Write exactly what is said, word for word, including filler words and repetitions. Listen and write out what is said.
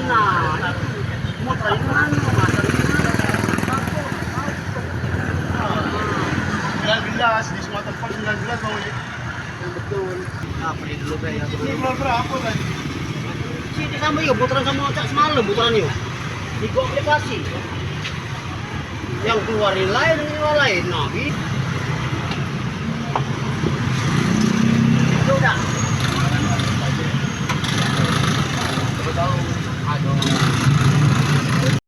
Nah, itu. Sembilan belas, di semua tempat sembilan belas, Bang Uli. Yang betul. Nah, beli dulu, Bang, ya. Ini keluar berapa tadi? Sini sama yo, putaran sama cak semalam putaran yo. Di gua aplikasi. Yang keluarin lain, yang keluar lain. Nah, gitu.